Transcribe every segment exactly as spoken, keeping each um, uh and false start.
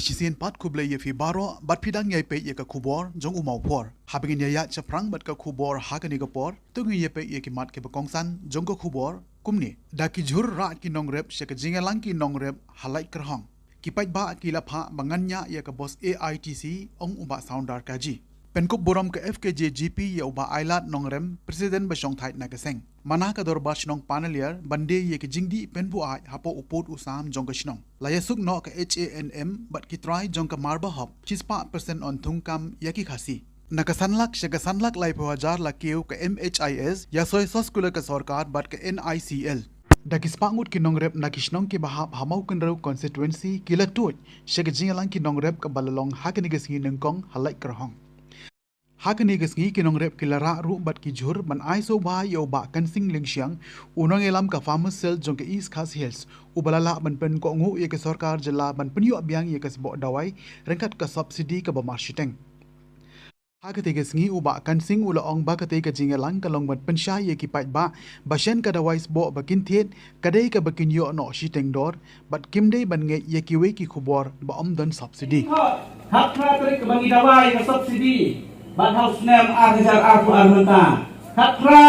Shisien pat khublei ïa phi baroh bad phi dang ïai peit ïa ka khubor jong u Mawphor. Haba ngin ïa ïaid shaphrang bad ka khubor ha kane ka por, to ngin ïa peit ïa ki mat kiba kongsan jong ka khubor kumne. Da ki jhur rah ki nongrep sha ka jingïalang ki nongrep ha Laitkyrhong. Ki paidbah ki la phah ba ngan ñiah ïa ka bos A I T C, ong u Bah Soundar Kaji. Pynkup burom ka F K J G P ïa u Bah Ailad Nongrem, President ba shong thait na ka seng. Mana ka Dorbar Shnong Panaliar ban die ïa ki jingdih pynbuaid hapoh u pud u sam jong ka shnong. La ïasuk noh ka H A N M bad ki trai jong ka Marba Hawk, shispah percent on thungkam ïa ki Khasi. Na ka san lak sha ka san lak laiphew hajar la kiew ka M H I S, ïa soi soskular ka sorkar bad ka N I C L. Da ki spah ngut ki nongrep na ki shnong kiba hap ha Mawkynrew constituency ki la tuid sha ka jingïalang ki nongrep kaba la long ha kane ka sngi nyngkong ha Laitkyrhong. Ha kane ka sngi ki nongrep ki la rah ruh bad ki jhur ban ai sngewbha ïa u Bah Kansing Lyngshiang, u nongïalam ka Farmers Cell jong ka East Khasi Hills, uba la lah ban pynkohnguh ïa ka sorkar jylla ban pynïoh biang ïa ka sboh dawai ryngkat ka subsidy kaba mar shiteng. Ha katei ka sngi u Bah Kansing u la ong ba katei ka jingïalang ka long ban pynshai ïa ki paidbah ba shen ka dawai sboh ba kin thied ka dei kaba kin ïoh noh shiteng dor, bad kim dei ban ngeit ïa kiwei ki khubor ba ym don subsidy. Khatphra tarik kaba ngi dawai ka subsidy bad ha u snem ar hajar arphew ar mynta. Khatphra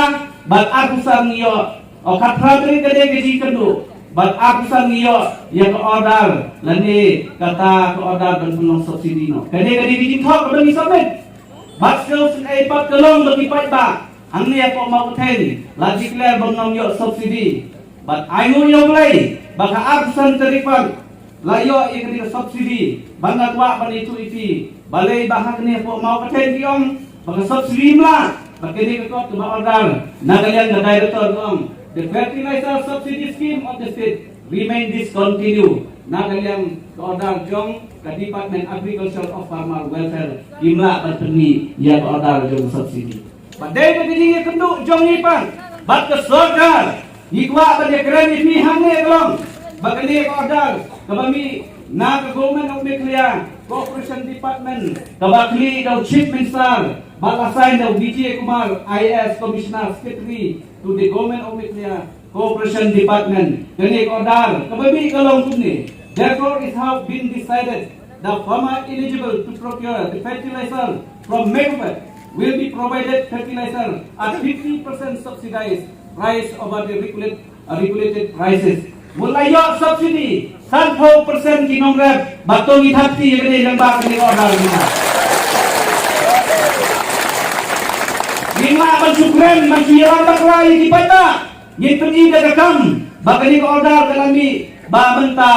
bad arphew san ngi ïoh. O, khatphra tarik ka dei ka jingkynduh bad arphew san ngi ïoh ïa ka order lane kata ka order ban pynlong subsidy noh. Ka dei ka dei ka jingthoh kaba ngi submit. Bad sngewsynei pat ka long ba ki paidbah hangne hapoh Mawkathen la declare ba ngam ïoh subsidy. Bad ainguh ïa U Blei ba ka arphew san tarik pat la ïoh ïa kane ka subsidy. Bad nga kwah ban ïathuh ïa phi, balei ba ha kane hapoh Mawkathen ki ong ba ka subsidy ym lah, ba kane ka kot kaba order na ka liang ka director ka ong, "The fertilizer subsidy scheme of the state remain discontinue." Na ka liang ka order jong ka Department Agriculture of Farmer Welfare, kim lah ban pynmih ïa ka order jong ka subsidy. Ba dei na ka jingïakynduh jong ngi pat bad ka sorkar, ngi kwah ban ïakren ïa phi hangne ka long ba kane ka order kaba mih na ka Government of Meghalaya Cooperation Department, kaba khlieh da u Chief Minister bad la sign da u Vijay Kumar, I A S Commissioner Secretary to the Government of Meghalaya Cooperation Department. Kane ka order kaba mih ka long kumne: "Therefore, it has been decided the farmer eligible to procure the fertilizer from Megapack will be provided fertilizer at fifty percent subsidized price over the regulate-, uh, regulated prices." Mut la ïoh subsidy sanphew percent ki nongrep, ba to ngi thap kti ïa kane lyngba kane ka order mynta. Ngim lah ban shu kren, ban shu ïalam bakla ïa ki paidbah. Ngin pyni da ka kam ba kane ka order ka la mih, ba mynta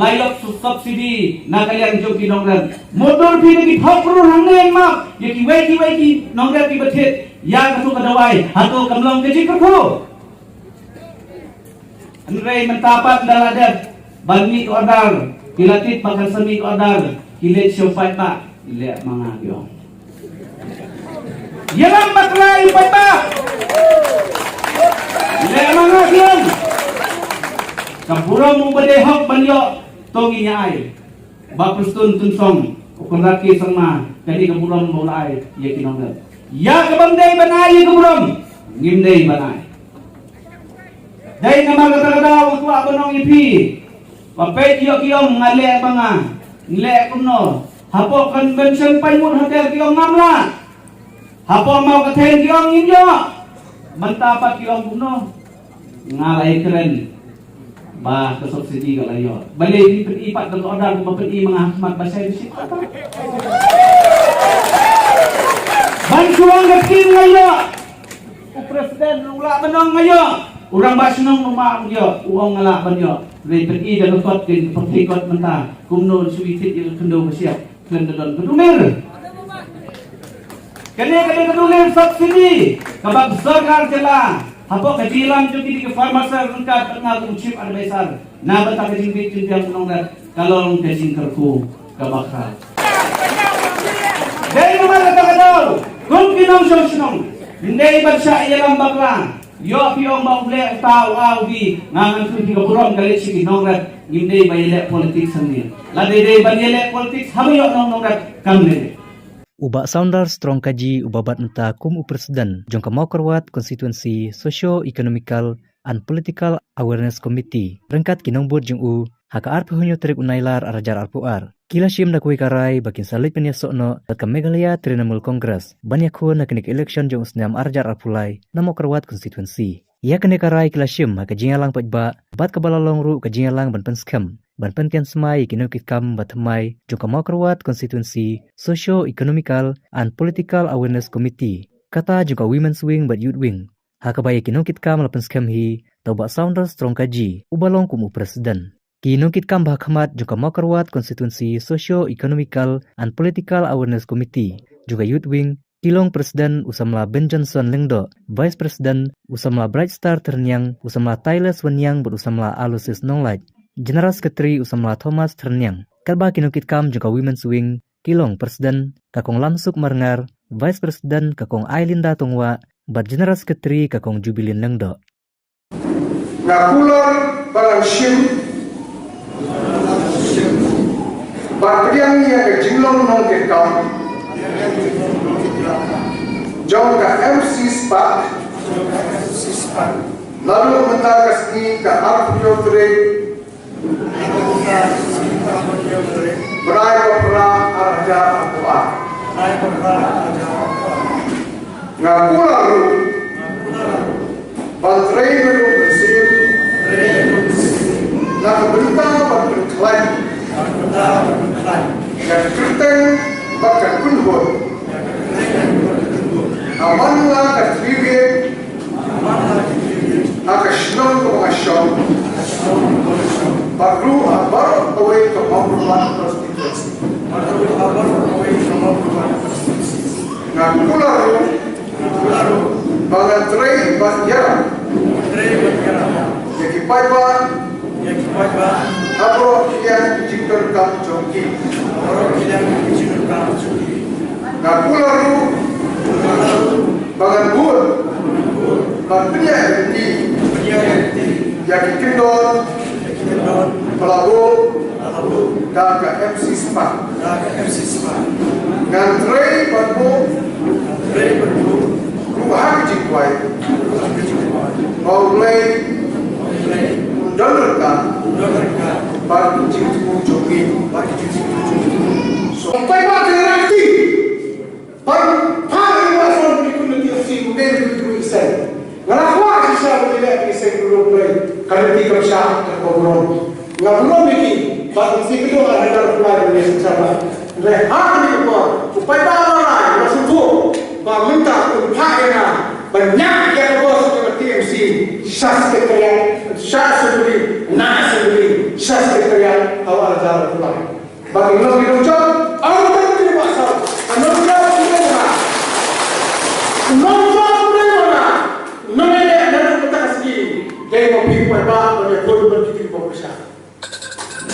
la ïoh sub-, subsidy na ka liang jong ki nongrep. Mutdur phi da ki phew klur hangne, map ïa kiwei kiwei ki nongrep kiba thied ïa kato ka dawai. Hato kam long ka jingkyrkhu? Hynrei mynta pat ynda la dep ban mih ka order, ki la tip ba kan sa mih ka order, ki leit sha u paidbah. Leh ma nga, ki ong. Ïalam bakla ïa u paidbah. Leh ma nga, ki ong. Ka burom uba dei hok ban ïoh, to ngin ïa ai. Bah Prestone Tynsong, u Conrad K Sangma, kane ka burom ba u la ai ïa ki nongrep. Ïa kaba ym dei ban ai ïa ka burom, ngim dei ban ai. Dei namar kata ka daw nga kwah ban ong ïa phi. Ba peit, ïoh ki ong nga leh ma nga, leh kumno. Hapoh Convention Pinewood Hotel ki ong ngam lah. Hapoh Mawkathen ki ong ngin ïoh. Mynta pat ki ong kumno? Nga la ïakren ba ka subsidy ka la ïoh. Balei phi pyni pat da ka order kumba pyni ma nga ha khmat ba shai bishit? Ban shu ong ka ktien nga ïoh. U president u lah ban ong nga ïoh. U rangbah shnong u mah ong ïoh. U ong nga lah ban ïoh. Hynrei pyni da ka kot, kin pyrthei kot mynta. Kumno shu ïa thied ïa ka khyndew ka shyiap khlem da don ka dulir. Kane ka dei ka dulir subsidy kaba ka sorkar jylla hapoh ka jingïalam jong ki, ki farmer cell ryngkat bad nga kum chief advisor na bynta ka jingbieit jingbiang u nongrep, ka long ka jingkyrkhu kaba khraw. Dei namar kata ka daw kum ki nongshong shnong, ym dei ban shah ïalam bakla. Ïoh phi ong ba u leh uta u a u bi, nga ngan kylli phi, ka burom ka leit sha ki nongrep. Ngim dei ba ïaleh politics hangne. Lada dei ban ïaleh politics haba ïoh nong nongrep, kam leh. U Bah Soundar Strong Kaji, uba bat mynta kum u president jong ka Mawkyrwat Constituency Socio Economical and Political Awareness Committee ryngkat ki nongbud jong u, ha ka arphew hynñiew tarik u Nailar ar hajar arphew ar. Ki la shim da kawei ka rai ba kin sa leit pynïasoh noh bad ka Meghalaya Trinamool Congress ban ïakhun ha kane ka election jong u snem ar hajar arphew lai na Mawkyrwat constituency. Ïa kane ka rai ki la shim ha ka jingïalang paidbah bad kaba la long ruh ka jingïalang ban pynskhem ban pyntian smai ïa ki nongkitkam ba thymmai jong ka Mawkyrwat Constituency Socio Economical and Political Awareness Committee, kata jong ka Women's Wing bad Youth Wing, ha kaba ïa ki nongkitkam la pynskhem hi da u Bah Saunders Rongkaji uba long kum u President. Ki nongkitkam ba ha khmat jong ka Mawkyrwat Constituency Socio Economical and Political Awareness Committee jong ka Youth Wing ki long: President u samla Ben Johnson Lyngdoh, Vice President u samla Bright Star Thyrniang, u samla Tyler Waniang bad u samla Aloysius Nonglait, General Secretary u samla Thomas Thyrniang. Katba ki nongkitkam jong ka Women's Wing ki long: President ka Kong Lamsuk Marngar, Vice President ka Kong Ailinda Tongwah bad General Secretary ka Kong Jubilin Lyngdoh. Nga kular ba ngan shim bad pdiang ïa ka jinglong nongkitkam jong ka M C Spark. Naduh mynta ka sngi, ka arphew tarik bnai ba phra, ar hajar arphew ar. Nga kular ruh ban trei bad u mynsiem na ka bynta ban pynkhlaiñ ïa ka kyrteng bad ka kynhun ha man la ka three gate ha ka shnong kaba nga shong bad ruh ha baroh kawei ka Mawkyrwat constituency. Nga kular ruh ba ngan trei bad ïarap ïa ki paidbah ha baroh ki liang ki jingdonkam jong ki. Nga kular ruh ba ngan bud ban pynïaid lynti ïa ki kyndon ba la buh da ka M C Spark. Ngan trei ban buh ruh ha ka jingduwai ba U Blei un don ryngkat bad ka jingthmu jong ngi. So, paidbah, te ngi la kti ban phah ïa u Bah Sam Pynkun na T M C, u dei u dei u seng. Nga la kwah shisha ban ïaleh ïa u seng u Blei, ka lynti ka pyrshah kaba burom. Nga burom ïa ki bad ngi sngewthuh ha ka dar pynlait ban ïaseng sha ba. Hynrei ha kane ka por u paidbah la rai, nga sngewthuh ba mynta un phah ïa nga ban ñiah ïa ka bos jong ka T M C sha Secretariat, sha Assembly, na Assembly sha Secretariat ha Wahldar Pynlait. Ba ki long ki nongjop, ym tang ki nongbah saw. Ka nongjop u dei ma nga. U nongjop u dei ma nga. U nongïaleh naduh mynta ka sngi dei ma phi u paidbah, ban ïakhun bad kiti kiba pyrshah.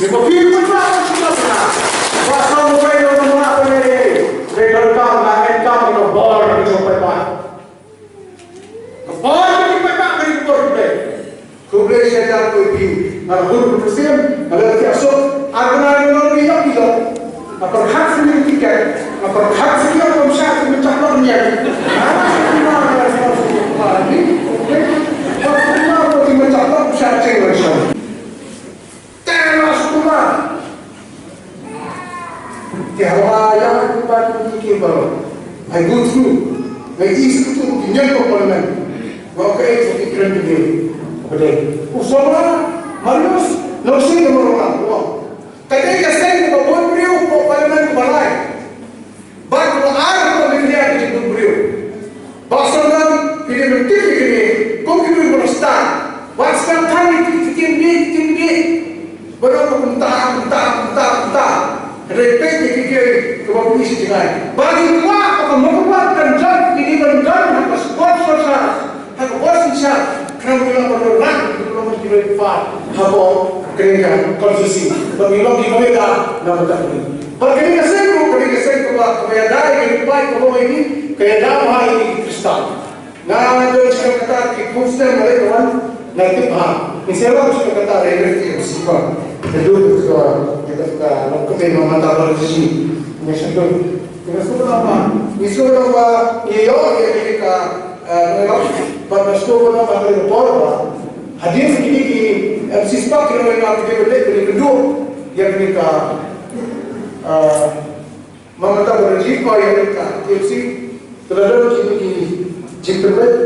Dei ma phi u paidbah ban sngewthuh na. Bah Sam u paidbah u paidbah u paidbah u paidbah. Dei donkam na, donkam na bor ki nong paidbah. Ka bor ki paidbah ka dei ka bor U Blei. Khublei shibun ïa phi. Nga la bud mynsiem, nga la thiah suk, ar bnai nga la ïoh ïoh. Nga pyrkhat shuh ïa ki tiket, nga pyrkhat shuh ïa ki, ym shah ki mynta lok ïa ki. Nga la suk ma nga la suk ma ni. Nga suk ma ki mynta lok, ym shah cheng, ym shah. Te nga suk ma. Te haba ïa nga kumba ki ki baroh, I go through, nga ïohi sngewthuh ki ñion ka parliament. Nga ong kaei ka kren ki dei. Ka dei u samla Marius Nongsiej Damarawang, u ong ka dei ka seng kaba bun briew, ka parliament kaba lai. Bad kaba ar kaba Meghalaya ka jingbun briew. Bah Samla, phi dei ban tip ïa kine kum ki briew ba la stad. Wat stad than ïa ki ktien bieit, ktien bieit. Ba dang kumta, kumta, kumta, kumta. Hynrei peit ïa kiei kiei kiba phi shu jngai. Ba ngi kwah ba ka Mawkyrwat kan jop ïa kine ban don ha ka sport sorkar, ha ka bor synshar. Khnang ba ngi long ban rat, ba ngi long ban ïa ki roi ki par ha ka, kane ka constituency. Ba ngi long kiba leh da na bynta kane. Bad kane ka seng ruh, kane ka seng kaba, kaba ïada ïa kane ka paip kaba ong ïa ngi, ka ïada bha ïa ngi ki Khristan. Nga don shi kynta ki khun snem nga leit ka wan, nga tip bha. Ngi sngewbha shi kynta leit leit ki khun snem. Ka dei ka, ka, ka, ka long kynthei ma mata ba shi. Ngi sngewbha. Ngi sngewbha ba, ngi sngewbha ba ngi ïoh ïa kane ka, eh, ngi ïoh, bad ngi sngewbha ba ka dei ka por ba hadien kine ki M C Spark ki nongïalam ki dei ban leit ban ïakynduh ïa kane ka Ah, ma mynta ba la jied ko ïa ka T M C, te la don ki, ki jingpynbeit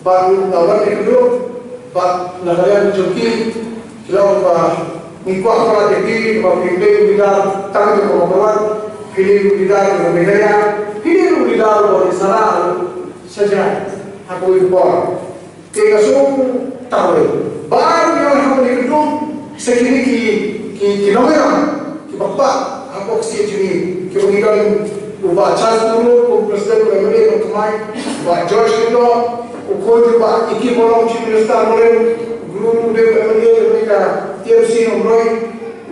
bad la wan ïa ka duk bad na ka liang jong ki, ki la ong ba ngi kwah palat ïa phi ba phin dei u leader tang jong ka Mawkyrwat, phin dei u leader jong ka Meghalaya, phin dei u leader ba ïa sara sha jrong ha kawei ka por. Te nga sngewthuh ba ngi ïoh ha kane ka dum sa kine ki, ki, ki nongïalam kiba kpa hapoh ka C H U D kiba ngi don u Bah Charles Tungrut kum President u M L A nongthymmai, Bah George Lyngdoh, u khun u Bah Icky Molong Chief Minister Mawlem, u Guru Dewmawlem M L A nongthymmai ka T M C Umroi,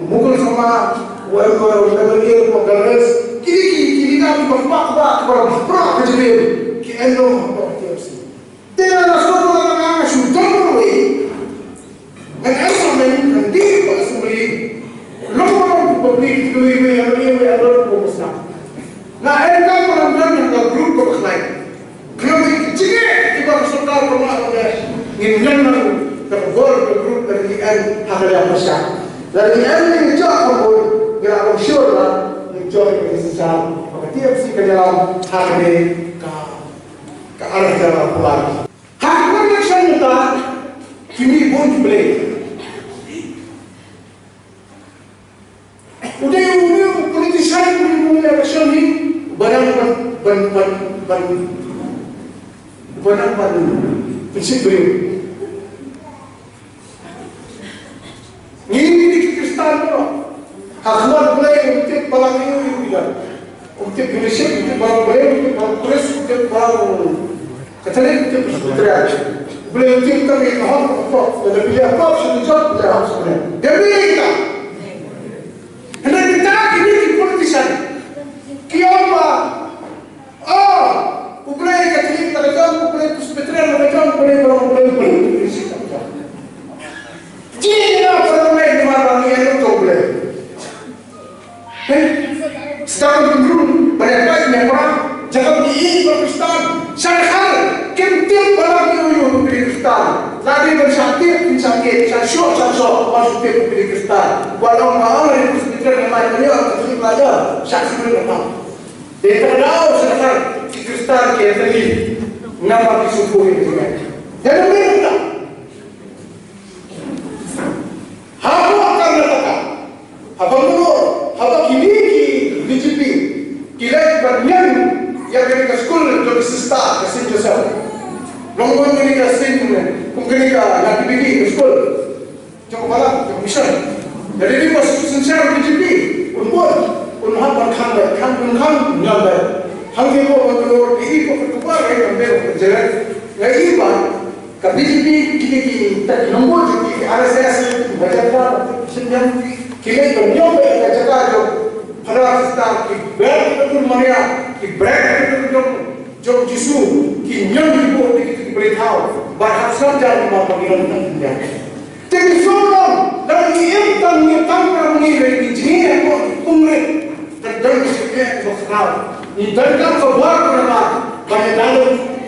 u Mukul Sangma, u M L A nongthymmai ka Galres, kine ki, ki leader kiba kpa kpa kiba kpa ka jingim ki em noh hapoh T M C. Te nga la sngewthuh ba nga shu don marwei. Ngan em marwei, ngan dih bad assembly. Long marwei public kiwei kiwei, kiwei kiwei, kiwei kiwei. Nga em kam ba ngan don ha ka group kaba khlaiñ. Khlem ki jingeh kiba ka sorkar ka mah ba ngin leng lang da ka bor ka group ka ngi em ha ka liang pyrshah. Lada ngi em ngi jop ka bor, ngi la long sure ba ngi jop ngi synshar ba ka T M C kan ïalam ha kane ka Ka ar hajar arphew ar. Ha ka election mynta, kine bun ki blei. U dei u politician, u dei u election ni, ba dang ban, ban, ban, ban, ba dang ban, ban sik briew. Ngi, ngi dei ki Khristan baroh. Ha khmat Blei um tip ba la ngi ngi dei. Um tip Katolik, um tip ba la Blei, um tip ba la Khrist, um tip ba la Katolik, um tip Presbyterian. Blei um tip ka ngi ka hok ka pop, ka da pilihan pop, shu jot, pilihan hok shu ne. Dei ngi ka. Hynrei kita ki dei ki politician. Ki ong ba Ah, u Blei Katholik la ka jong, u Blei Presbyterian la ka jong, u Blei Barong, u Blei, u Blei, u Blei. Ji na para u Blei ni ma ba ngi ïa u Blei. Eh, sedang dulu, pada baik ni apa? Jangan diiba Kristen. Syahal, kim tip ba la ngi ïa u Blei Kristen. Lagi ban shah tip, kim shah tip, shah syok, shah syok, ba shah tip u Blei Kristen. Walau ma ong Presbyterian ni ma ïa u Katholik la jong, shah sibuk apa? Te ka daw sa ka ki Khristan ki ïatylli namar ki sngewthuh ïa kine. Ïa kane mynta. Haba Karnataka, haba Bangalore, haba kine ki B J P ki leit ban ñion ïa kane ka skul jong ki sister ka Saint Joseph. Long kum kane ka Saint, kum kane ka Nativity ka skul. Jong ka balang, jong ka mission. Lada dei ba synshar B J P, un bun, un hap ban khang beit, khang, un khang ñion beit. Hangne ko Bangalore, i ko ka tukar, i ka bel ka jeret. Nga i ba ka B J P, kine kita ki nombor jong ki R S S, ba jaka, shin ñion, ki leit ban ñion beit ka jaka jong Phadar Sista, ki bret ka dur Maria, ki bret ka dur jong jong Jisu, ki ñion ki buh ïa kito ki blei thaw, bad hap snam jar ki ma pang ki long tang ki jar. Te ki sngewlong, lada ngi im tang, ngi tang tang ngi rit, ngi jngi ïa ki pungrit, ka don ka jingeh kaba khraw. Ngi don tang ka bor kaba namar ba ngi don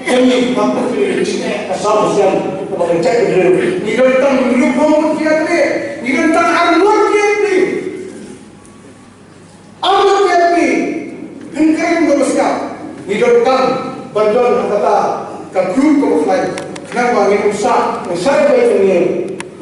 tang ngi ba ka jingeh ka saw ka sem kaba ka jaitbynriew. Ngi don tang ngi ruh bun ki ïatylli, ngi don tang ar ngut ki ïatylli. Ar ngut ki ïatylli, phin kren kaba skhem. Ngi donkam ban don ha kata ka group kaba khlaiñ. Khnang ba ngin ym sah, ngin sah ïa ka jingim,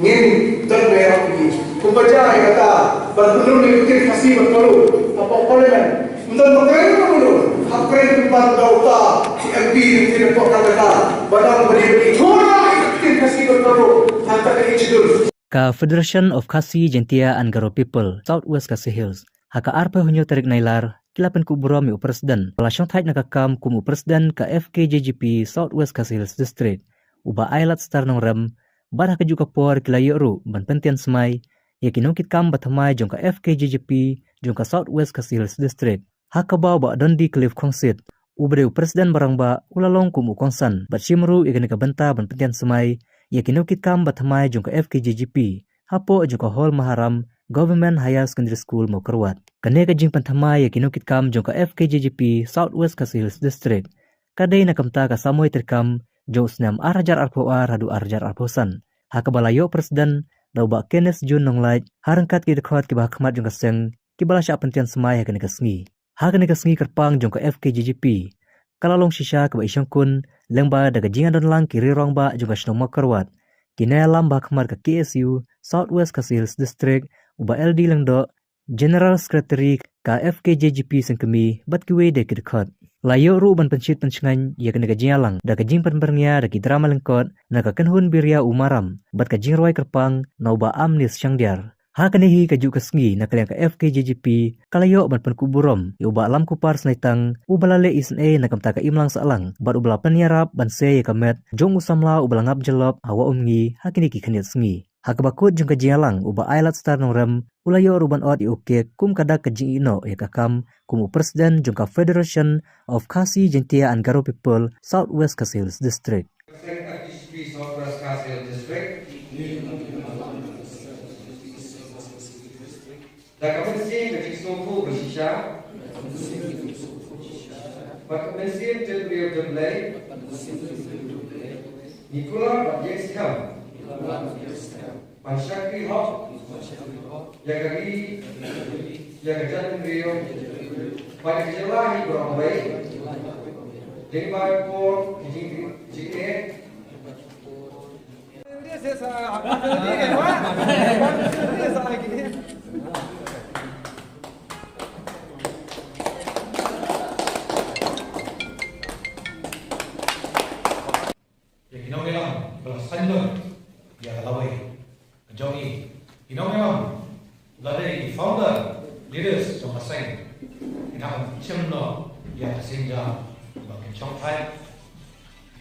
ngin don ïa ka jingim. Kumba jia ïa kata ban pynrung ïa ka ktien Khasi bad Garo hapoh Parliament. Ym don ba kren kumno, hap kren kumba da uta u M P u ktien hapoh Calcutta. Ba dang ba dei ba dei thura ïa ka ktien Khasi bad Garo ha kata ka schedule. Ka Federation of Khasi Jaintia and Garo People, South West Khasi Hills, ha ka arphew hynñiew tarik Nailar, ki la pynkup burom ïa u President ba la shongthait na ka kam kum u President ka F K J G P South West Khasi Hills District, u Bah Ailad Star Nongrem, bad ha kajuh ka por ki la ïoh ruh ban pyntian smai ïa ki nongkitkam ba thymmai jong ka F K J G P jong ka South West Khasi Hills District. Ha kaba u Bah Dundee Cliff Khongsit, uba dei u President ba rangbah, u la long kum u kongsan bad shim ruh ïa kane ka bynta ban pyntian smai ïa ki nongkitkam ba thymmai jong ka F K J G P hapoh jong ka Hall Maharam Government Higher Secondary School Mawkyrwat. Kane ka jingpynthymmai ïa ki nongkitkam jong ka F K J G P South West Khasi Hills District ka dei na ka bynta ka samoi treikam jong u snem ar hajar arphew ar haduh ar hajar arphew san, ha kaba la ïoh President da u Bah Kenneth June Nonglait, ha ryngkat ki dkhot kiba ha khmat jong ka seng kiba la shah pyntian smai ha kane ka sngi. Ha kane ka sngi kyrpang jong ka F K J G P ka la long shisha kaba i shongkun lyngba da ka jingdon lang ki rangbah jong ka shnong Mawkyrwat, ki nongïalam ba khmat ka K S U South West Khasi Hills District, u Bah L D Lyngdoh, General Secretary ka F K J G P Sengkmie bad kiwei de ki dkhot. La ïoh ruh ban pynshit pynshngaiñ ïa kane ka jingïalang da ka jingpynbyrngia da ki drama lyngkot na ka kynhun Biria u Maram bad ka jingrwai kyrpang na u Bah Amnis Shangdiar. Ha kane hi ka juh ka sngi na ka liang ka F K J G P ka la ïoh ban pynkup burom ïa u Bah Lamkupar Snaitang, uba la leh isynei na ka bynta ka imlang sahlang bad uba la pynïarap ban sei ïa ka met jong u samla uba la ngap jyllop ha Wah Umngi ha kine ki khyndiat sngi. Ha kaba kut jong ka jingïalang, u Bah Ailad Star Nongrem u la ïoh ruh ban ot ïa u kek kum ka dak ka jingïehnoh ïa ka kam kum u President jong ka Federation of Khasi Jaintia and Garo People, South West Khasi Hills District. South West Khasi Hills District. Da ka mynsiem ka jingsngewthuh ba shisha, bad ka mynsiem jingïeit jong U Blei, ngi kular bad ïeng skhem ban shakri hok ïa ka ri, ïa ka jaitbynriew bad ïa ka jylla hi baroh kawei. Lyngba ka por ka jingïeit. Ïa ki nongïalam ba la saiñdur ïa ka lawei ka jong ngi, ki nongïalam lada ki founder leaders jong ka seng ki dang shem noh ïa ka seng jam ba ki chong thait.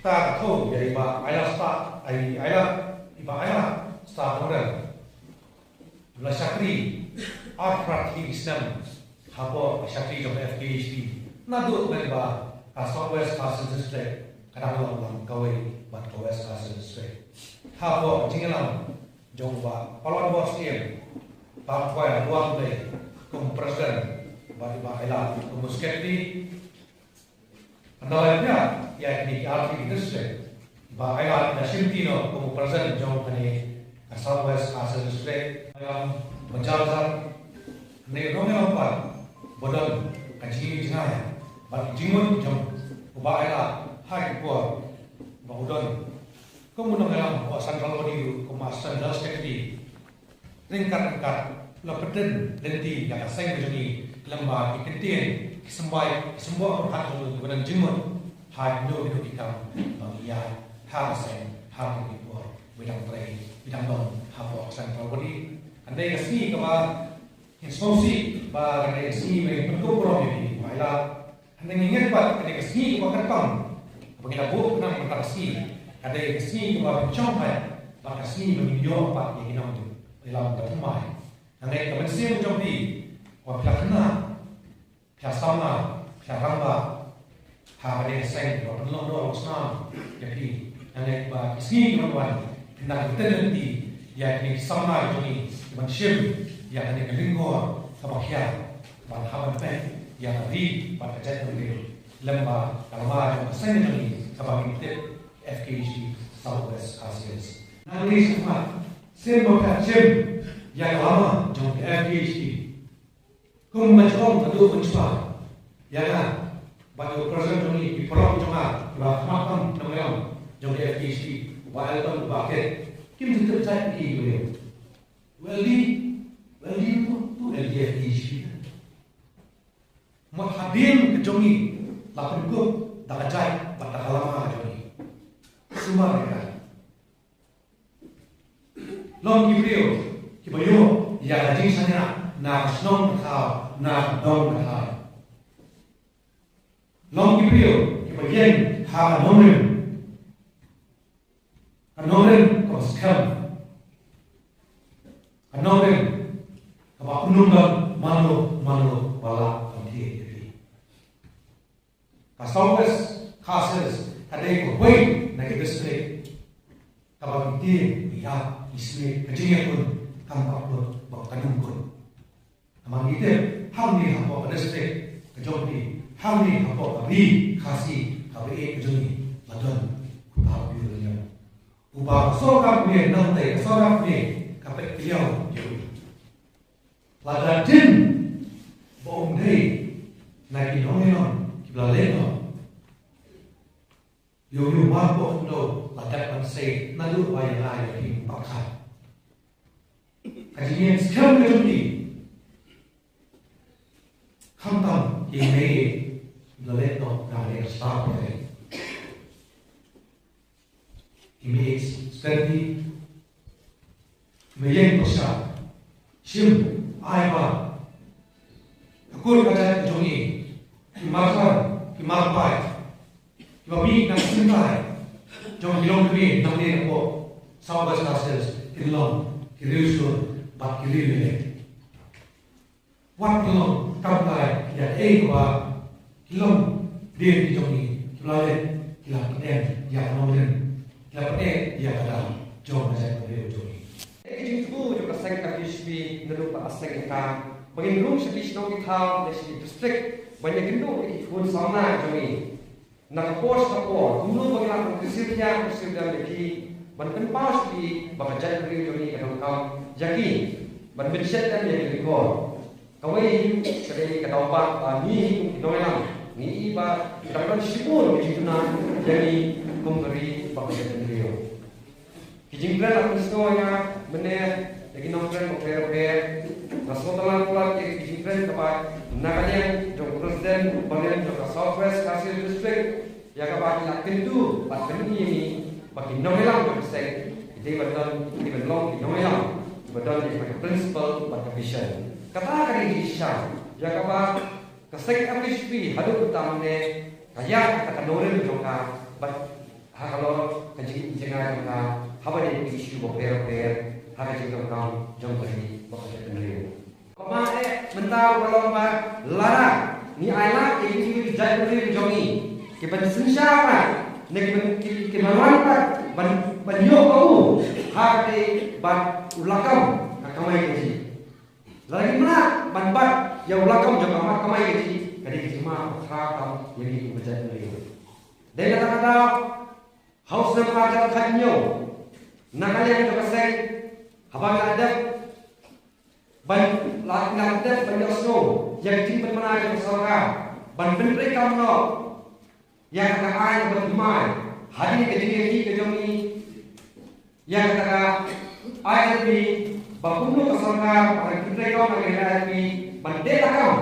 Ta ka tho ïa i Bah Ailad Star, i Ailad, i Bah Ailad Star Nongrem. La shakri arphew ki snem hapoh ka shakri jong ka F K J G P. Naduh mynba ka South West Khasi Hills District ka dang long lang kawei bad ka West Khasi Hills District. Hapoh ka jingïalam jong u Bah Palanbor Syiem, Bah Khwai Luang Blei kum president bad i Bah Ailad kum secretary. Ynda la ïa ïa kine ki arphew ki district, Bah Ailad la shimti noh kum u president jong kane ka South West Khasi Hills District. Ïa ba jar jar ne u nongïalam pat ba don ka jingïohi jngai bad ka jingmut jong u Bah Ailad ha ki por ba u don kum u nongïalam ha Central Body ruh kum u Assistant General Secretary. Ryngkat ryngkat la pynbeit lynti ïa ka seng ka jong ngi lyngba ki kyntien, ki symbai, ki symboh pyrkhat jong ngi kiba don jingmut ha kino kino ki kam ba ngi ïaid ha ka seng ha kino ki por ba dang trei ba dang don hapoh ka seng. Ka dei ka sngi kaba ngin sngewsih ba ka dei ka sngi ba ngin pynkup burom ïa phi Bah Ailad. Hynrei ngi ngeit pat ka dei ka sngi kaba kyrpang kaba ngi la buh khnang mynta ka sngi. Ka dei ka sngi kaba pynshong bha bad ka sngi ba ngin ïoh pat ïa ki nongïalam ba thymmai. Nga ngeit ka mynsiem jong phi ba phi la khynnah, phi la samla, phi la rangbah ha ka dei ka seng kaba pynlong doh long snam ïa phi. Nga ngeit ba ka sngi kaba wan phin nang ïathuh lynti ïa kine ki samla jong ngi kiban shim ïa kane ka lyngkor kaba khia ban hap ban peit ïa ka ri bad ka jaitbynriew lyngba ka lama jong ka seng jong ngi kaba ngi tip F K J G P South West Khasi Hills. Nangri sngewbha sien ba ka shim ïa ka lama jong ka F K J G P. Kum ban jong ka duk ban shwa ïa ka ba ïa u president jong ngi, ki paralok jong nga kiba khmat tam nongïalam jong ka F K J G P, u Bah Elton, u Bah Kit, kim ju tip jait ki ïa u. Well, di, well, di tu, tu, L D F issue. Mut hadien ka jong ngi la pynkup da ka jait bad da ka lama ka jong ngi. Sumar ïa ka. Long ki briew kiba ïoh ïa ka jingshaniah na ka shnong ka thaw, na ka dong ka thaw. Long ki briew kiba ïeng ha ka nongrim. Ka nongrim kaba skhem. Ka nongrim kaba ym don mano mano ba lah ban thied ïa phi. Ka South West Khasi Hills ka dei kawei na ki district kaba ngi tieng ngi ïap ngi sliek, ka jingïakun kam pat kut bad ka nongkun. Namar ngi tip hangne hapoh ka district ka jong phi, hangne hapoh ka ri Khasi kaba ïeit ka jong ngi la don uta u Pyrshah Lyngdoh. Uba ka sorkar pynïaid nangtei, ka sorkar pynïaid ka peit kylliang ïa u. Lada jin Ba ym dei na ki nongïalam kiba la leh noh. Ïoh ïoh marpoh kumno la dep ban sei naduh ba ïa nga ïa phi pyrkhat. Ka jingïeng skhem ka jong phi. Khamtam ïa i mei la leh noh na ka liang star pyrthei. I mei Stanley, i mei ïeng pyrshah, shim, ai ba ka kur ka jait ka jong i, ki markhar, ki marpaid, kiba mih na ka symbai jong ki longkmie nangne na pdeng South West Khasi Hills, kin long ki riewshlur bad ki riewïaleh. Wat ki long kam kai ïa kaei kaba ki longdien ki jong ngi, ki la leh, ki la pyndem ïa ka nongrim, ki la pyndem ïa ka daw jong ka jaitbynriew jong ngi. Ki jingthmu jong ka seng F H P naduh ba ka seng ka, ba ngin rung sha ki shnong ki thaw ne sha ki district ban ïakynduh ïa ki khun samla jong ngi. Na ka por sha ka por, kumno ba ngi lah ban kyrsiew thiah kyrsiew dem ïa ki, ban pynpaw sha ki ba ka jaitbynriew jong ngi ka donkam ïa ki, ban pynshet dem ïa ki record. Kawei hi ka dei ka daw ba, ba ngi hi kum ki nongïalam ngi i ba ki dang don shibun ki jingkynmaw ïa ngi kum ka ri bad ka jaitbynriew. Ki jingkren la pynsngew ïa nga mynne da ki nongkren bapher bapher. Nga sngewtynnat palat ïa ki jingkren kaba na ka liang jong u President Barim jong ka South West Khasi Hills District, ïa kaba ki la kyntu bad kyntu ïa ngi ba ki nongïalam jong ka seng ki dei ban don, ki dei ban long ki nongïalam kiba don ïa ka principle bad ka vision. Kata ka dei ka shisha ïa kaba ka seng F H P haduh mynta mynne ka ïaid ha ka nongrim jong ka bad ha ka lor ka jingïeit jong ka haba dei ki issue bapher bapher ha ka jingdonkam jong ka ri bad ka jaitbynriew. Kaba eh mynta ba long ba lada ngi ailad ïa ki jaitbynriew jong ngi ki ban synshar bad ne ki ban, ki, ki ban wan bad ban, ban ïoh kabu ha ka dei bad u lakam ka kamai kajih. Lada ngim lah ban bat ïa u lakam jong ka mat kamai kajih, ka dei ka jingma ba khraw tam ïa ngi kum ka jaitbynriew. Dei na kata ka daw ha u snem ar hajar khathynñiew na ka liang jong ka seng, haba ngi la dep ban, la, la dep ban ïohsngew ïa ka jingpynbna jong ka sorkar ban pyntreikam noh ïa kata ka aiñ kaba thymmai hadien ka jingïakhih ka jong ngi ïa kata ka I L P, ba kumno ka sorkar ba kan pyntreikam ïa ka I L P ban teh lakam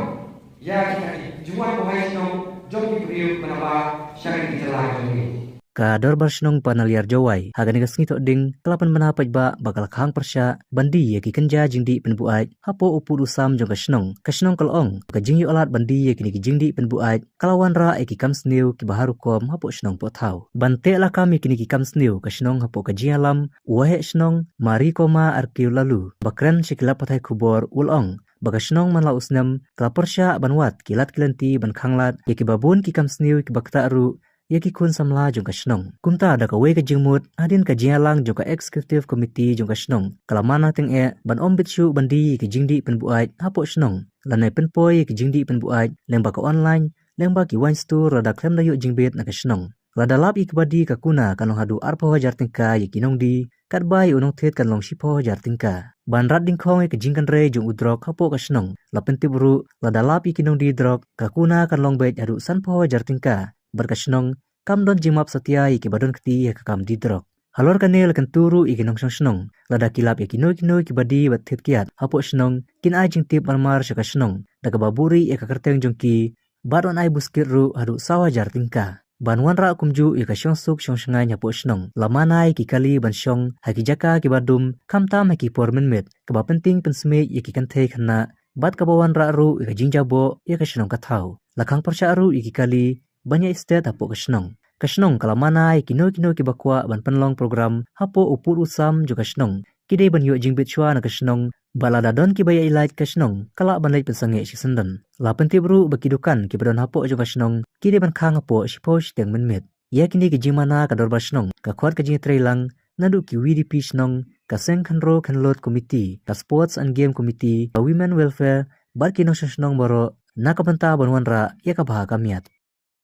ïa kita ki jingwan buhai shnong jong ki briew ba na ba sha ki jylla jong ngi. Ka Dorbar Shnong Panaliar Jowai ha kane ka sngi Thohdieng ka la pynbna paidbah ba ka la khang pyrshah ban die ïa ki kynja jingdih pynbuaid hapoh u pud u sam jong ka shnong. Ka shnong ka la ong ka jingïoh lad ban die ïa kine ki jingdih pynbuaid ka la wanrah ïa ki kam sniew kiba har rukom hapoh shnong poh thaw. Ban teh lakam ïa kine ki kam sniew ka shnong hapoh ka jingïalam u waheh shnong Marikoma Arkiu Lalu ba kren sha ki lad pathai khubor u la ong ba ka shnong man la u snem ka la pyrshah ban wad ki lad ki lynti ban khanglad ïa kiba bun ki kam sniew kiba ktah ruh ïa ki khun samla jong ka shnong. Kumta da kawei ka jingmut hadien ka jingïalang jong ka Executive Committee jong ka shnong ka la mana tyngeh ban ym bit shuh ban die ïa ki jingdih pynbuaid hapoh shnong lane pynpoi ïa ki jingdih pynbuaid lyngba ka online lyngba ki wine store lada khlem da ïoh jingbit na ka shnong. Lada lap ïa kiba die ka kuna kan long haduh arphew hajar tyngka ïa ki nongdie, katba ïa u nongthied kan long shiphew hajar tyngka. Ban rat dyngkhong ïa ka jingkynrei jong u drok hapoh ka shnong, la pyntip ruh lada lap ïa ki nongdie drok ka kuna kan long beit haduh sanphew hajar tyngka. Bad ka shnong kam don jingmap satia ïa kiba don kti ha ka kam die drok. Halor kane la kyntu ruh ïa ki nongshong shnong, lada ki lap ïa kino kino kiba die bad thied kiad hapoh shnong, kin ai jingtip marmar sha ka shnong da kaba buhrieh ïa ka kyrteng jong ki, bad yn ai buskit ruh haduh saw hajar tyngka. Ban wanrah kumjuh ïa ka shongsuk shongshngaiñ hapoh shnong, la mana ïa ki kali ban shong ha ki jaka kiba dum, khamtam ha ki por mynmiet, kaba pyntieng pynsmiej ïa ki kynthei khynnah, bad kaba wanrah ruh ïa ka jingjaboh ïa ka shnong ka thaw. La khang pyrshah ruh ïa ki kali ban ïaistet hapoh ka shnong. Ka shnong ka la mana ïa kino kino kiba kwah ban pynlong program hapoh u pud u sam jong ka shnong, ki dei ban ïoh jingbit shuwa na ka shnong, bad lada don kiba ïailait ka shnong ka lah ban leit pynsangeh shisyndon. La pyntip ruh ba ki dukan kiba don hapoh jong ka shnong ki dei ban khang hapoh shiphew shiteng mynmiet. Ïa kine ki jingmana ka dorbar shnong ka khot ka jingïatreilang naduh ki V D P shnong, ka seng khynroo khynlut committee, ka sports and game committee, ka women welfare, bad ki nongshong shnong baroh na ka bynta ban wanrah ïa ka bha ka miat.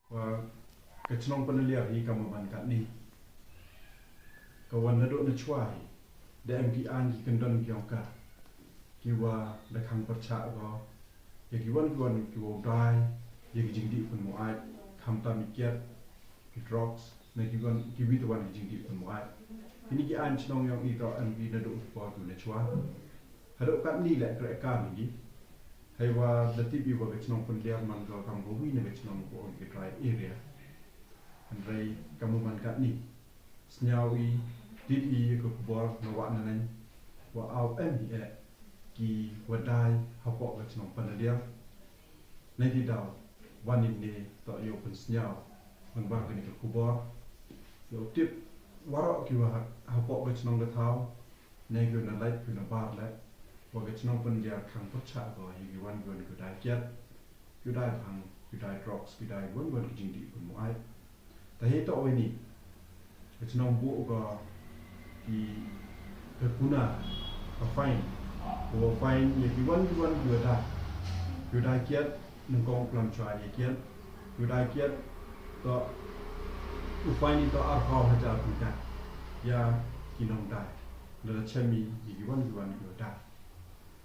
Wa ka chnong Panaliar hi ka maban katni. Ka wan naduh na chwa hi da em ki aiñ ki kyndon ki ong ka, ki wa da khang pyrchah ko, ïa ki wan ki wan ki wow dai ïa ki jingdih pynmuaid, khamtam i kiad, ki drugs, ne ki wan ki wi te wan ki jingdih pynmuaid. Kine ki aiñ shnong yong i to em i naduh ki por tu ne chwa. Haduh katni leh kreh kam hi. Hei wa da tip i wa ka shnong Pyndiar man ka kam ka wi na ka shnong ko ki dry area. Hynrei kam man katni. Sñiaw i, tip i ka khubor na wah na neng, wa aw em i eh ki wa dai hapoh ka shnong Pyndiar. Nei ti daw, wan i ne to yow pynsñiaw, man ba kane ka khubor. Yow tip, waroh ki wa ha-, hapoh ka shnong ka thaw, ne ki na lait ki na bar leh, wa ka shnong Pyndiar khang pyrchah ko, hi ki wan ki wan ki dai kiad, ki dai bhang, ki dai drugs, ki dai wan wan ki jingdih pynmuaid. Ta hi to wei ni, ka shnong buh ka ki ka kuna, ka fine, ka wa fine, ïa ki wan ki wan ki wa dai, ki wa dai kiad, nyngkong klam chwa ïa kiad, ki wa dai kiad, to, u fine to arphew hajar tyngka, ïa ki nongdai, lada chem i, ïa ki wan ki wan ki wa dai.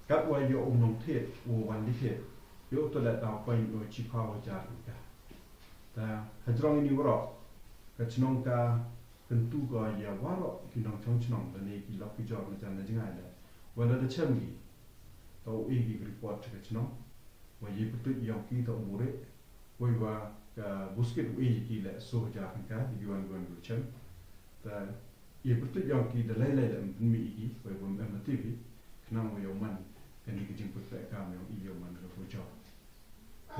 Kat wa ïoh u nongthied, u wan di thied, ïoh to leh daw fine u chiphew hajar tyngka. Ta, hajrong ini waroh, ka shnong ka kyntu ko ïa waroh ki nongchong shnong, lane ki lok ki jor na jan na jngai leh. Wa lada chem ki, to u e ki report cha ka shnong, wa ïa pyrtuid yong ki to u re, wei wa ka buskit u e ki leh so hajar tyngka, ïa ki wan wan u chem. Ta, ïa pyrtuid yong ki da lei lei leh mynmi i ki, wei wa em mati ki, khnang wa yow man, kani ka jingpyrkhat kam yong i yow man ka ko jor.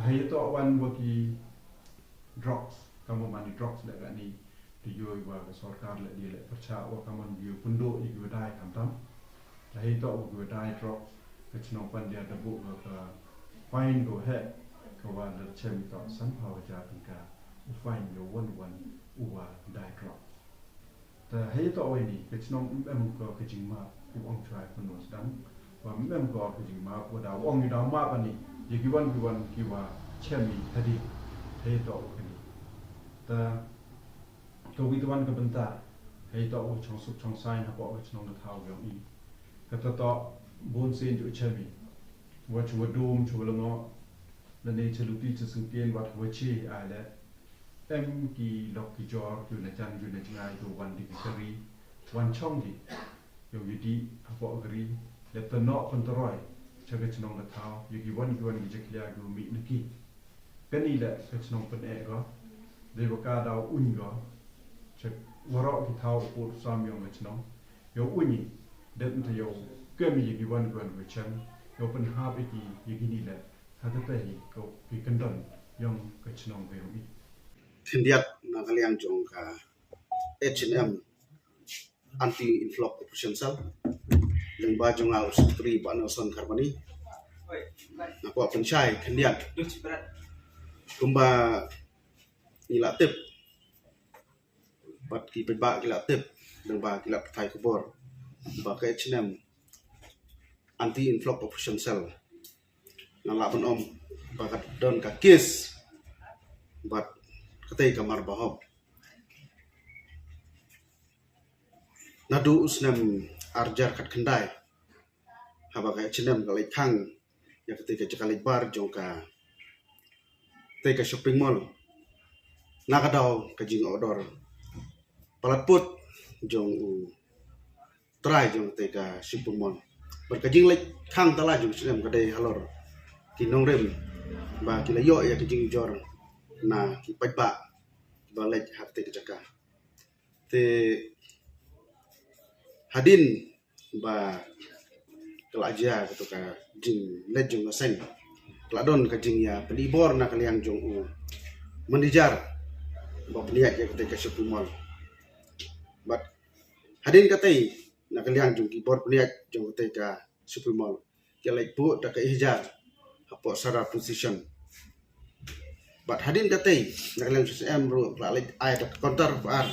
Hei to wan wa ki drugs, kam wa man i drugs leh kani, te yow wa ka sorkar leh di leh pyrchah wa kam man yow pynduh i ki wa dai khamtam. Hei to wa ki wa dai drugs, ka shnong Pyndiar da buh ka, ka fine ko he, ka wa da chem i to sanphew hajar tyngka, u fine yow wan wan u wa dai drugs. Ta hei to wei ni, ka shnong em em ko ka jingmap, u ong chwa i pynwan sdang. Wa em em ko ka jingmap, wa da u ong i da map ani, ïa ki wan ki wan ki wa chem i hadi. Hei to wei ni. Ta ka wi te wan ka bynta, hei to u chong suk chong sain hapoh ka shnong ka thaw yong i. Ka ta to bun sien ju chem i. Wa chu wa dum, chu wa lengo. Lane cha luti cha sngkien, wat wa chi ai leh. Em ki lok ki jor, ki na jan, ki na jngai, ki wan di ki kari, wan chong di. Yow yu di, hapoh kari, leh tynnoh pyntroi, cha ka shnong ka thaw, yu ki wan, ki wan ki jakhlia, ki mih na ki. Kani leh ka shnong pyneh ko, dei wa ka daw uñ ko, cha waroh ki thaw u pud sam yong ka shnong. Yow uñ i, dep nta yow kem ïa ki wan, ki wan ki chang, yow pynhap ïa ki, ïa kini leh, ha kata hi, ko, ki kyndon, yong ka shnong ka yong i. Khyndiat na ka liang jong ka H and M Anti Influx Operation Cell. Lyngba jong nga u Secretary Bah Nelson Kharbani. Nga kwah pynshai khyndiat. Kumba ngi la tip. Bad ki paidbah ki la tip. Lyngba ki la pathai khubor. Ba ka H and M Anti Influx Operation Cell. Nga lah ban ong ba ka don ka case bad katei ka mar bahok. Naduh u snem ar hajar khatkhyndai, haba ka H and M ka leit khang ïa katei ka jaka leit bar jong ka, katei ka shopping mall, na ka daw ka jingorder palat put jong u trai jong katei ka shopping mall. Bad ka jingleit khang tala jong u H and M ka dei halor ki nongrim ba ki la ïoh ïa ka jingjor na ki paidbah ba leit ha katei ka jaka. Te hadien ba ka la jia kato ka jingleit jong ka seng, ka la don ka jingïapynbor na ka liang jong u manager ba pynïaid ïa katei ka shopping mall. Bad hadien katei, na ka liang jong ki bor pynïaid jong katei ka shopping mall, ki la leit buh da ka hajar hapoh Sadar Police Station. Bad hadien katei, na ka liang jong u H and M ruh ka la leit ai da ka counter F I R.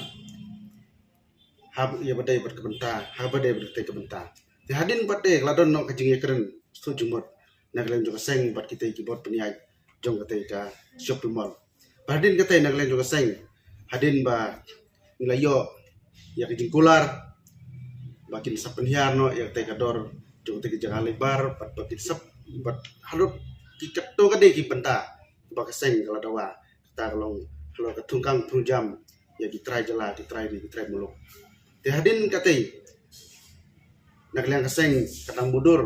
Haba ïa ba dei bad ka bynta, haba dei bad katei ka bynta. Te hadien bad dei ka la don noh ka jingïakren sngewthuh jingmut na ka liang jong ka seng bad kitei ki bor pynïaid jong katei ka shopping mall. Bad hadien katei na ka liang jong ka seng, hadien ba ngi la ïoh ïa ka jingkular ba kin sa pynhiar noh ïa katei ka dor jong katei ka jaka leit bar, bad ba kin sa, bad haduh ki katto katne ki bynta ba ka seng ka la dawa, kata ka long halor ka thungkang thungjam ïa ki trai jylla, ki trai ri, ki trai muluk. Te hadien katei, na ka liang ka seng ka dang mutdur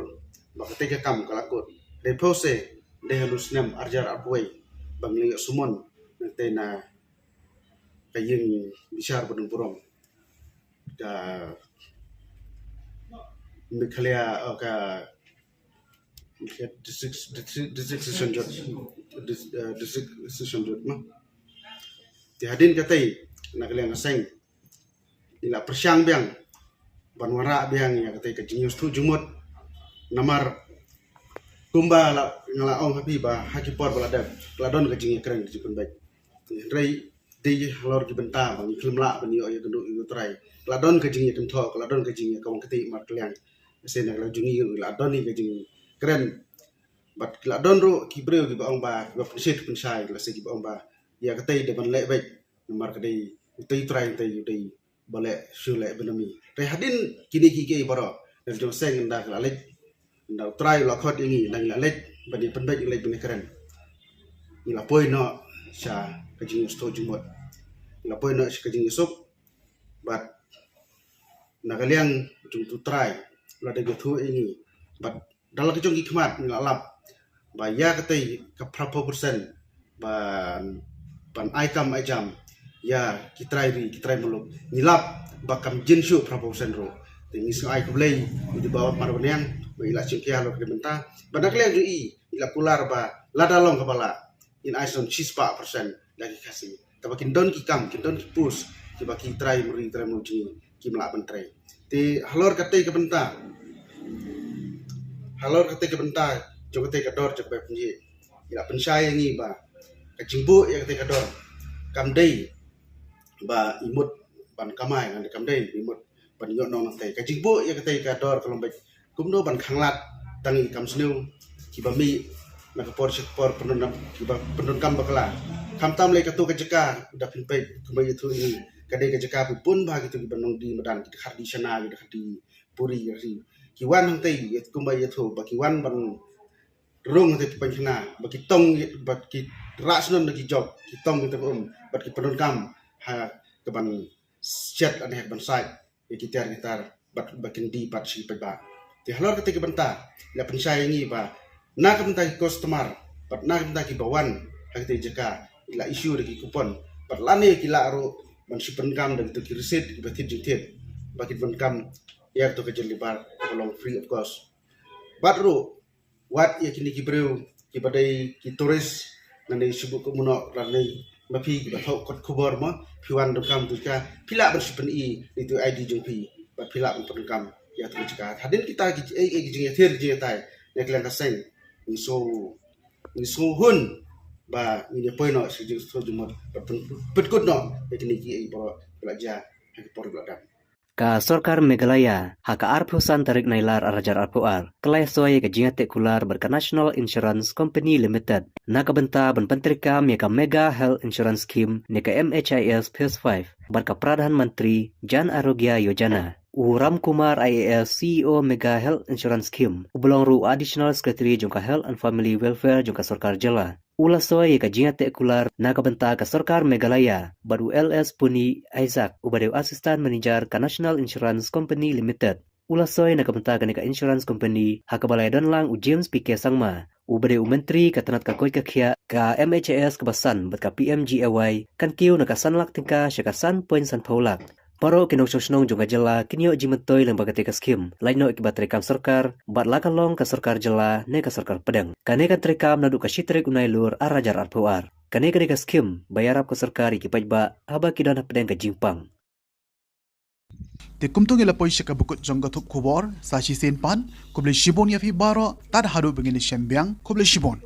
ba katei ka kam ka la kut. Dei phew se, dei ha u snem ar hajar arphew wei ba ngi la ïoh summon na katei na ka ïing bishar ba dang burom, ka Meghalaya, oh, ka, ka district, district, district session judge, dis-, eh, district session judge ma. Te hadien katei, na ka liang ka seng ngi la pyrshang biang ban wanrah biang ïa katei ka jingïasuk jingmut. Namar kumba la, nga la ong ha phi ba ha ki por ba la dep ka la don ka jingïakren, ka jingpynbeit. Hynrei dei halor ki bynta ba ngi khlem lah ban ïoh ïa ka kynduh ïa u trai, ka la don ka jingïakynthoh, ka la don ka jingïakawang kti markylliang. Lehse na ka liang jong ngi la don hi ka jingkren, bad ki la don ruh ki briew kiba ong ba, kiba pynshit pynshai, lehse kiba ong ba ïa katei dei ban leh beit, namar ka dei utei u trai, utei u dei ba leh shu leh benami. Te hadien kine kiei kiei baroh, na ka liang ka seng ynda ka la leit, ynda u trai u la khot ïa ngi, ynda ngi la leit ban ïa pynbeit, ngi leit ban ïakren, ngi la poi noh sha ka jingïasuk jingmut, ngi la poi noh sha ka jingïasuk. Bad na ka liang jong utu u trai u la dep ïathuh ïa ngi, bad da la ka jong ki khmat ngi la lap ba ïa katei ka phra phew percent ban, ban ai kam ai jam ïa ki trai ri, ki trai muluk, ngi lap ba kam jin shuh phra phew percent ruh. Te ngi sngew ai khublei ïa i Bah Marwaniang ba i la shim khia halor kane ka bynta. Bad na ka liang jong i, i la kular ba lada long kaba lah, in ai sdang shispah percent da ki Khasi. Te ba kin don ki kam, kin don ki post kiba ki trai ri, trai muluk jong ngi kim lah ban trei. Te halor katei ka bynta, halor katei ka bynta jong katei ka dor jong ka bai pynjhieh, i la pynshai ïa ngi ba ka jingbuh ïa katei ka dor kam dei ba i mut ban kamai, ngan dei kam dei i mut ban ïoh nong nangtei. Ka jingbuh ïa katei ka dor ka long beit kumno ban khanglad tang ïa ki kam sniew kiba mih na ka por sha ka por, pyndonkam, kiba pyndonkam bakla. Khamtam lei kato ka jaka, da phin peit kumba ïathuh ïa ngi, ka dei ka jaka ba bun bha kito kiba nongdie madan, ki dkhar die shana, ki dkhar die puri, ki dkhar die, ki wan hangtei, ïa kumba ïathuh ba ki wan ban rung hangtei painkhana, ba ki tong, ba ki rah shnong na ki jok, ki tong kita um, bad ki pyndonkam ha kaban shet lane ha kaban sait ïa ki tiar ki tar, bad ba kin die pat sha ki paidbah. Te halor katei ka bynta i la pynshai ïa ngi ba na ka bynta ki customer bad na ka bynta kiba wan ha katei ka jaka, i la issue da ki coupon, bad lane ki lah ruh ban shu pyndonkam da kito ki receipt kiba thied jingthied ba kin pyndonkam ïa kato ka jylliebar kaba long free of cost. Bad ruh wat ïa kine ki briew kiba dei ki tourist, lane shu buh kumno, lane ma phi kiba thoh kot khubor mo, phi wan donkam tu ka, phi lah ban shu pyni ïa itu I D jong phi bad phi lah ban pyndonkam ïa tu ka jaka. Hadien kita ki ei ei ki jingïathir jingïatai na ka liang ka seng, ngi sngew, ngi sngew hun ba ngin ïa poi noh sha ka jingsngewthuh jingmut bad pyn-, pynkut noh ïa kine kiei baroh ba la jia ha ki por ba la dep. Ka Sorkar Meghalaya, ha ka arphew san tarik Nailar arhajar arphew ar, ka la ïasoi ïa ka jingïateh kular bad ka National Insurance Company Limited na ka bynta ban pyntreikam ïa ka Mega Health Insurance Scheme ne ka M H I S Phase five bad ka Pradhan Mantri Jan Arogya Yojana. U Ram Kumar I A S, C E O Mega Health Insurance Scheme, uba long ruh u Additional Secretary jong ka Health and Family Welfare jong ka Sorkar Jylla, u la soi ïa ka jingïateh kular na ka bynta ka Sorkar Meghalaya bad u L S Puni Isaac, uba dei u Assistant Manager ka National Insurance Company Limited. U la soi na ka bynta kane ka insurance company ha kaba la ïadon lang u James P K Sangma, uba dei u Myntri ka tnat ka koit ka khiah, ka M H I S kaba san bad ka P M G A Y, kan kiew na ka san lak tyngka sha ka san point san phew lak. Baroh ki nongshong shnong jong ka jylla kin ïoh jingmyntoi lyngba katei ka skhim, lait noh kiba treikam sorkar, bad la ka long ka sorkar jylla ne ka sorkar pdeng. Kane kan treikam naduh ka shi tarik u Nailur arhajar arphew ar. Kane ka dei ka skhim ba ïarap ka sorkar ïa ki paidbah haba ki don hapdeng ka jingpang. Te kumto ngi la poi sha kaba kut jong ka thup khubor, sa shisien pat, khublei shibun ïa phi baroh, tad haduh ba ngin ïashem biang, khublei shibun.